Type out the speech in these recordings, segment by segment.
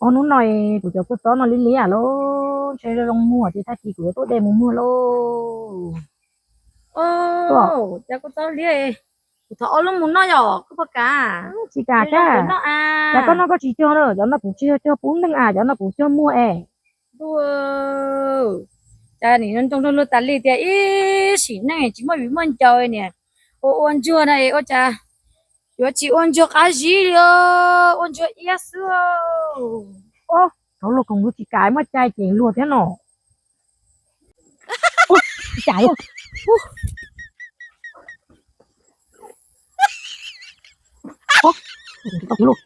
Ob hnub no kuv cov kua txob no liab liab lawm, ntshe zoo muag ces tag kis kuv yuav tuaj de mus muag lauj. Cov kua txob liab, kuv thov ob lub mus noj yom, koj puas kam? Tsis kam, cas koj noj koj tsis cog na, cov no kuv tsis yog cog pub neeg a, cov no kuv cog muag es. Cas nim no nroo luag tas li tias ib sim neej tsis muaj viv muaj ncaus niam, ua ua ntsuag na es ua cas yuav tsis ua ntsuag qab zib li, ua ntsuag iab xwb. Rau luag koom luag tsis kam, muaj cai ces luag thiab no. Tsis kam. Tsis tau thiab.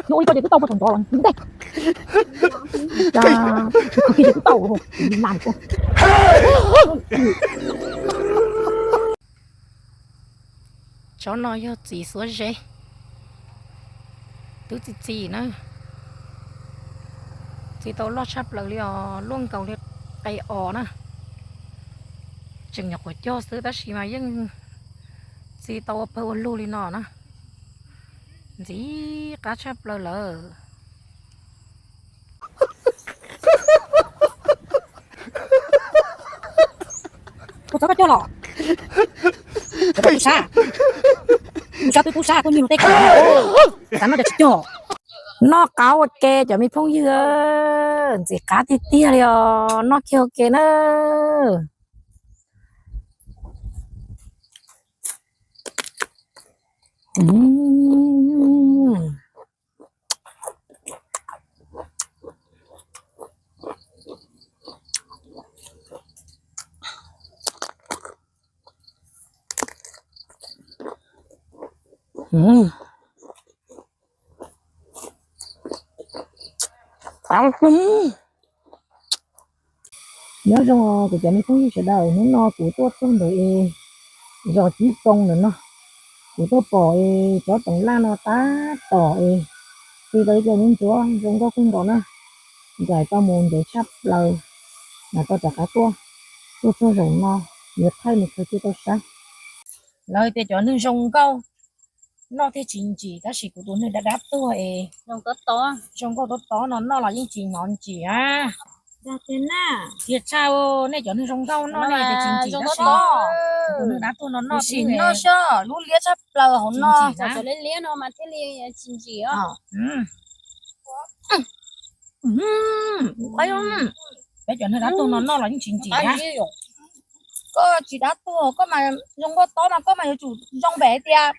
Nyob ua li koj ces twb tau puag thaum ntov los ntej. Koj kiag ces twb tau na. Tsov no yog txiv xuav zeb, twb txi txiv na, txi tau loj tshaj plaws li os, luaj nkaus li qe os na. Tseem nyuam qhuav cog xwb tab sis mas yeej txi tau ua pawg ua lug li no na, ntxim qab tshaj plaws lawm. Kuv txhob koj cog los. Kuv tub sab, kuv sab twb tub sab kuj nyiag luag tej kav, xav noj cov tsis cog. Noj qab ua ke cov me phooj ywg, ntxim qab tiag tiag li os, noj kiag ua ke na. Nyob zoo kuv cov me phooj ywg sawv daws, hnub no kuv tuaj txog ntawm es zos Cib Poo ntawm no, kuv tuaj pom es tsob toov laj no tab tom es txi tau ib co ntsuab zoo nkauj kawg nkaus na, ncaim tau mus ntev tshaj plaws, mas tau rov qab tuaj, tuaj txog zaum no yuav thaij mus khaws cia tau saib. Lawv tias cov neeg zoo nkauj noj thiaj tsis ntsim, tab sis kuv tus neeg dab dab tuag es zoo nkauj tob tob no noj los yeej tsis hnov ntsim a. Tiag tshaj, nej cov neeg zoo nkauj noj nej tias tsis ntsim tab sis kuv tus neeg dab tuag no noj sim noj xwb, lub liab tshaj plaws hauv no. Cov liab liab no mas thiaj li tsis ntsim os. Peb cov neeg dab tuag no noj los yeej tsis ntsim na. Koj tsis dab tuag, koj mas zoo nkauj tob mas koj mas yuav tsum zoo npaum tias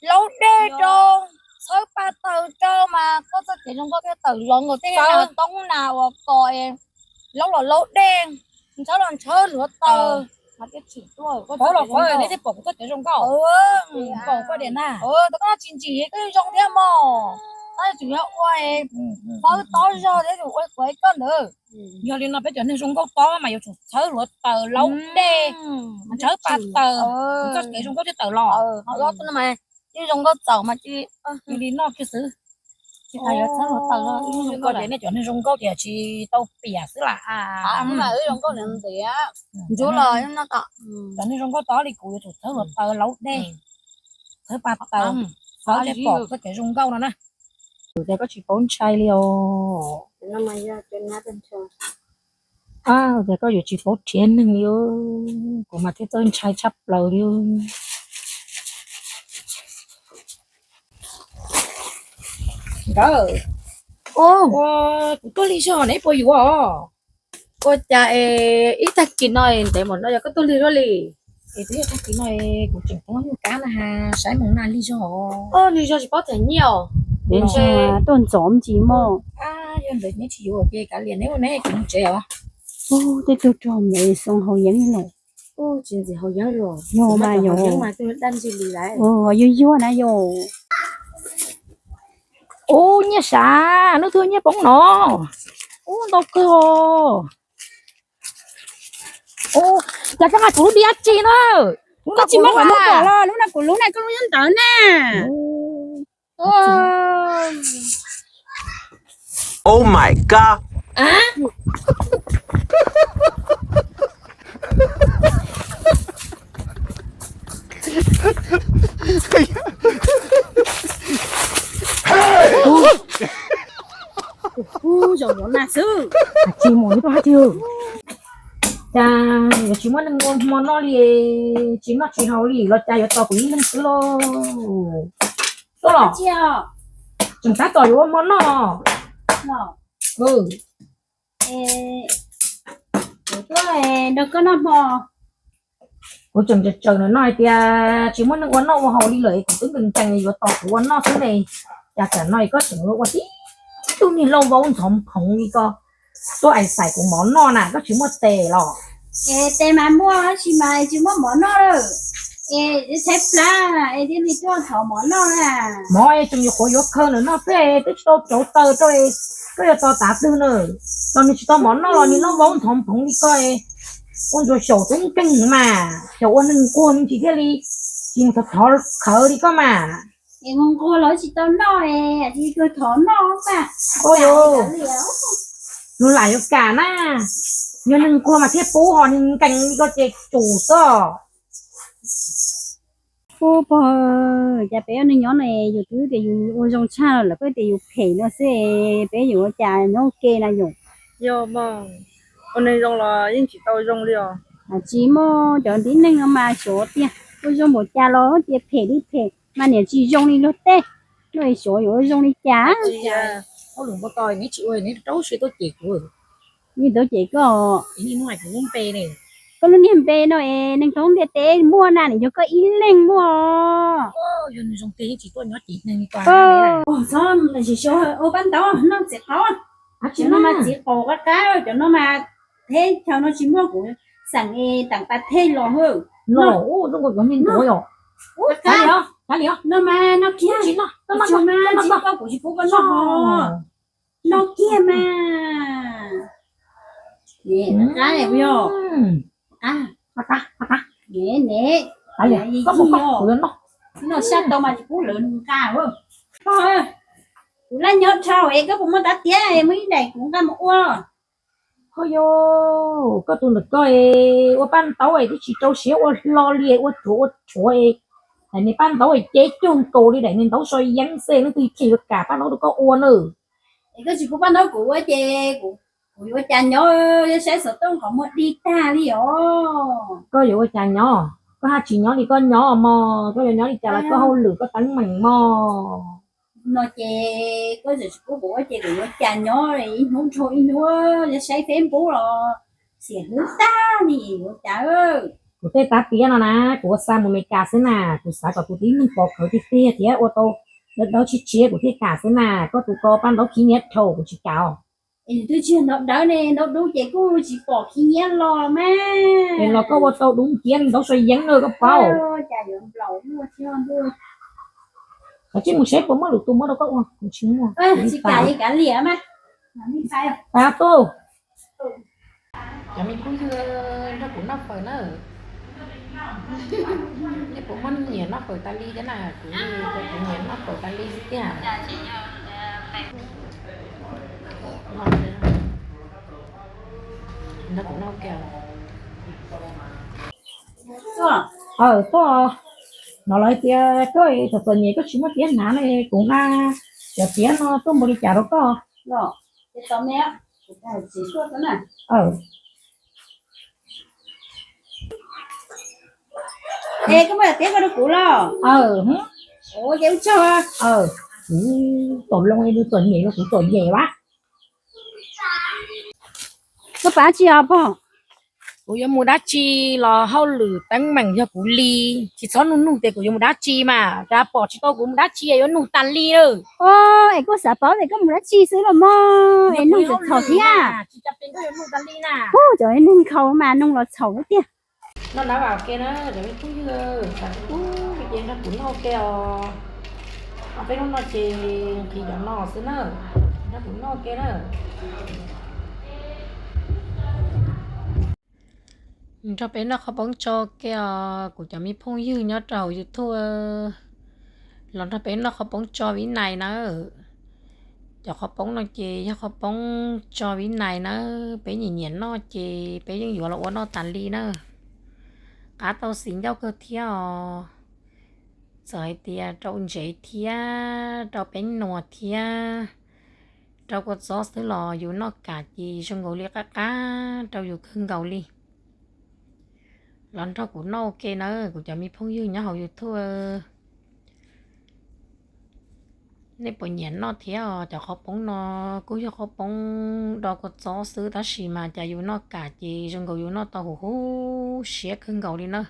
laub dej rau, txhawb pa taws rau mas koj txoj kev zoo nkauj thiaj tawm los nkaus tej toob na uas kos laub los laub dej, ntshaw los ntshaw hluav taws. Pov los pov, nej thiaj pom kuv txoj kev zoo nkauj. Pom koj diam na. Koj tsis ntsim koj zoo thiab mog. Koj yuav tsum yog ua fawb tob zog thiab ua kuv ib koj ntawd. Yog li no peb cov neeg zoo nkauj tob mas yuav tsum txhawb hluav taws laub dej, ntshaw pa taws, txoj kev zoo nkauj thiaj tawm los. Yeej zoo nkauj txaus mas cia li noj kiag xwb. Tsis tas yuav txhawb hluav taws, nej cov neeg zoo nkauj ces tsis tau piam xwb lam. Ntsuav los cov neeg zoo nkauj tob li kuv yuav tsum txhawb hluav taws laub dej, txhawb pa taws, txhawb tej pom txoj kev zoo nkauj no na. Kuv tias koj tsis paub ntshai li os. Tias koj yuav tsis paub rhiav neeg li, kuv mas thiaj txawj ntshai tshaj plaws li. Nkawd, kuv tuaj lig zog ne, puas yuav? Ua cas es ib tag kis no ntev npaum no yog koj tuaj lig zog li? Es twb yog tag kis no kuv tseem tuaj nyuag kab na has, saib moos nag lig zog. Lig zog tsis paub them nyiaj os. Tuaj ntxov ntsis mog. Yog ntawd neb tsis yuav ces kav liam, neb ua neb, kuv mus tsev os. Tej tug rog me xoo haus yeeb lawm. Tsis ntxim haus yeeb los, yog mas yog daj ntsis li lawm. Yuag yuag na yog. Ub, nyiaj sav, hnub twg nyiaj poob no. Ub, ntau kawg. Ub, cas koj nqa kuv lub dib dab tsi na? Lub no kuv lub na. Kuv lub na, koj lub nyob ntawd na. Oh my God. Ub, zoo yuav na xwb. Tsis mus li tuaj hab tsi. Cas yuav tsis muaj neeg ua hmo noj li, tsis noj tsis haus li los cas yuav tos kuv ib leeg xwb lauj. Tuaj los, tseem tab tom yuav ua hmo noj. Kuv tseem tsaws tsaws no hais tias tsis muaj neeg ua noj ua haus li lawm, kuv twb nkees nkees yuav tos kuv ua noj xwb ne. Cas tam no koj tseem ua tib tug niag lauj vaub ntxhov phoov li ko, tuaj ais xais kuv mov noj na, koj tsis muaj tes los? Es tes mas muaj tab sis mas tsis muaj mov noj lawm. Es tshaib plab es thiaj li tuaj thov mov noj na. Mov es tseem yuav qhuav yuav khaws ntawm no xwb, twb tsis tau rauv taws rau, koj yuav tos tav twg na? Los nws tsis tau mov noj los nws lauj vaub ntxhov phoov li ko, ua ntsuag xyaum tub nkeeg mas xyaum ua neeg nquag me ntsis thiaj li tsis mus thov khawv li koj mas. Es nquag los tsis tau noj, kawg thov noj mas. Ua li, luag lam yuav kam na, yog neeg nquag mas thiaj pub, ho neeg nkees li koj ces tsum xwb. Ub pog, cas peb ua neeg nyob no yus twb tias yus ua zoo tshaj los lawv pheej tias yus phem no xwb, peb yuav ua cas nyob ua ke na yom? Yog mas, ua neeg zoo los yeej tsis tau zoo li os. Tsis muaj, cov tib neeg no mas xyov tias ua zoo npaum cas los tias phem li phem mas niam tsis zoo li luag tej. Luag xyov yuav ua zoo li cas. Hauj lwm npaum ko neb tsis ua neb rau siab tuaj cem kuv. Yeej tuaj cem koj. Koj lub niag npe no es neeg thoob ntiaj teb muaj na, nws yog koj ib leeg muaj. Yog nws zoo tiag yeej tsis tuaj nyob cem neeg li ko. Txhob ua pab ntaub noj txiv qaub. Cov no mas txiv qaub qab qab, cov no mas theb chaw no tsis muaj, kuv xeem es teem pas thej los hwb. Los ub, zoo nkaus cov me ntuav yom. Ub, kav liam, kav liam. No mas noj kiag. Tsis noj, tsis noj, kuv tsis pub koj noj. Noj kiag mas. Qab ne, kuv yog qab, qab, qab. Ne, ne, koj mus koj, kuv yuav noj. Noj sab tau mas tsis pub lawv nqa. Kuv laj nyob dhau es koj puas muaj tav tiab muaj ib daim kuv nqa mus ua. Ho yog koj tus ntawm koj ua paj ntaub es twb tsis rau siab ua hlo li, ua tshuav ua tshuav es daim niag paj ntaub es ceb cuag nkaus li daim niag ntaub so yeeb xwb, leej twg chim yuav kam paj ntaub rau koj ua na. Es koj tsis pub paj ntaub kuv ua ces kuv yuav ua cas nyob, saib xov tooj qhov muag dig tag li os. Koj yuav ua cas nyob, koj haj tsis nyob li koj nyob mog, koj yuav nyob li cas los koj hauj lwm koj teeb meem mog. No ces koj tseem tsis pub kuv ua ces kuv yuav ua cas nyob, ib hnub dhau ib hnub saib Facebook los xiam hlwb tag li yuav ua cas. Kuv tej tav tiab no na, kuv ua xa mus Meskas xwb na, kuv xav kom kuv tib neeg pov khawv tiag tiag thiab ua tau dawb dawb tshiab tshiab kuv thiaj kam xwb na, koj tus ko paj ntaub khib nyiab dhau kuv tsis kam os. Es twb tsis yog ntaub dawb ne, ntaub dub ces kuj tsis pom khib nyiab los mas. Es los koj ua tau dub nciab ntaub so yeeb na koj paub. Cas yuav nplaum luaj thiab ntuj. Koj cia mus seb puas muaj lwm tus muab rau koj ua, kuv tsis muaj. Tsis kam li kav liam mas. Tag tuj. Cov me phooj ywg, nrog kuv noj fawm na. Nej puas muaj nyiam noj fawm tas li thiab na? Kuv, kuv nyiam noj fawm tas li tiag. Nrog kuv noj kiag. Aw, tuaj. Hnov lawv tias koj txom txom nyem koj tsis muaj tiab hnav ne, kuv nqa cov tiab no tuaj npaum li cas rau koj. Es koj muab tiab koj rau kuv los? Aw, ces ua tsaug. Kuv txom loo li, txom nyem los kuv txom nyem vas. Koj pab tsi os pog? Kuv yuav mus dab tsi los hauj lwm teeb meem yog kuv li, tsis txhob nug nug tias kuv yuav mus dab tsi mas, cas pom tsis tau kuv mus dab tsi yuav nug tas li. Es kuj xav paub tias koj mus dab tsi xwb los mog, es nug txhaum thiab. Hu, cov neeg nkhaus mas nug los txhaum tiag. Noj nab vam ke na cov me phooj ywg, tab sis nrog kuv noj ke os. Peb hnub no ces nqhis cov no xwb na, nrog kuv noj ke na. Nrog peb noj qhov poob tso ke os kuv cov me phooj ywg nyob rau hauv YouTube. Los nrog peb noj qhov poob tso vib nais nawb. Cov qhov poob no ces yog qhov poob tso vib nais nawb, peb nyiam nyiam noj ces peb yeej yuav los ua noj tas li na. Qab tau xis ncauj kawg thiab os. Txawm hais tias rau ntsev thiab rau peeb nuas thiab rau kua txob xwb los yus noj kam ces zoo nkaus li qab qab rau yus kawg nkaus li. Los nrog kuv noj ua ke nawb kuv cov me phooj ywg nyob hauv YouTube. Nej puas nyiam noj thiab os? Cov qhov poob no kuj yog qhov poob do kua txob xwb tab sis mas cas yus noj kam ces zoo nkaus yus noj tau huv huv siab kawg nkaus li na.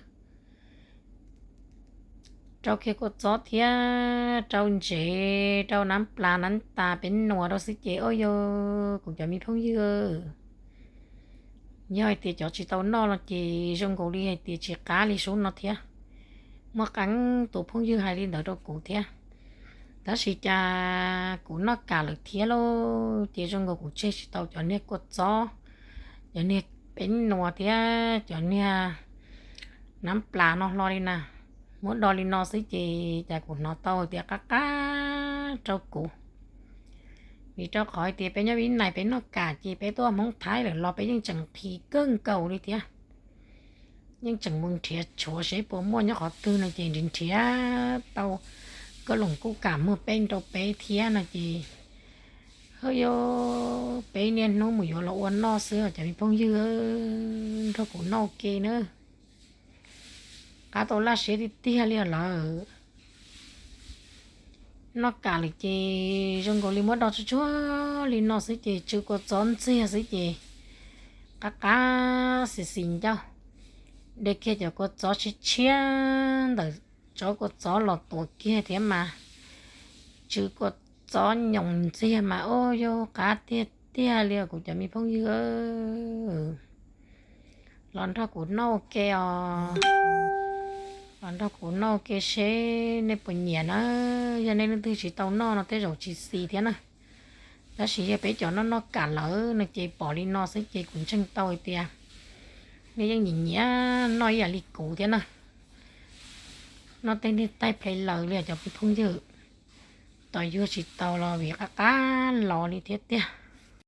Rau kiag kua txob thiab rau ntsev, rau nab plas nab tas peeb nuas rau xwb ces ua yog kuv cov me phooj ywg, yog hais tias cov tsis tau noj no ces zoo nkaus li hais tias tsis qab li sub no thiab. Muaj qee tus phooj ywg hais li ntawd rau kuv thiab, tab sis cas kuv noj kam lawm thiab lauj, ces zoo nkaus kuv tseg tsis tau cov niag kua txob, cov niag peeb nuas thiab cov niag nab plas no hlo li na. Muab do li no xwb ces cas kuv hnov tau tias qab qab rau kuv. Vim rau qhov hais tias peb nyob vib nais peb noj kam ces peb tuaj Hmoob Thaib lawm los peb yeej tseem nqhis kawg nkaus li thiab. Yeej tseem mus nrhiav tshuav seb puas muaj nyob qhov twg no ces nrhiav nrhiav tau, koj loos kuj kam muag peb rau peb thiab no ces, hwb, yog peb niaj hnub mus yuav los ua noj xwb os cov me phooj ywg, nrog kuv noj ua ke na. Qab tau laj siab tiag tiag li lawm. Noj kam lawm ces zoo nkaus li muab do tsuag tsuag li no xwb ces tsw kua txob ntxiag xwb ces qab qab xis xis ncauj, de kiag cov kua txob tshiab tshiab ntawm tsob kua txob los tuav kiag thiab mas tsw kua txob nyoos ntxiag mas ua yog qab tiag tiag li os kuv cov me phooj ywg. Los nrog kuv noj ua ke os. Los nrog kuv noj ua ke seb nej puas nyiam na. Yog nej leej twg tsis tau noj no tej zaum tsis xis thiab na. Tab sis yog peb cov noj noj kam lawm no ces pom li no xwb ces kuv ntseeg tau hais tias nej yeej nyiam nyiam noj ib yam li kuv thiab na. Noj tej niag taij play laws li os cov phooj ywg. Tos yuag tsis tau los vim qab qab los li thiab tiag.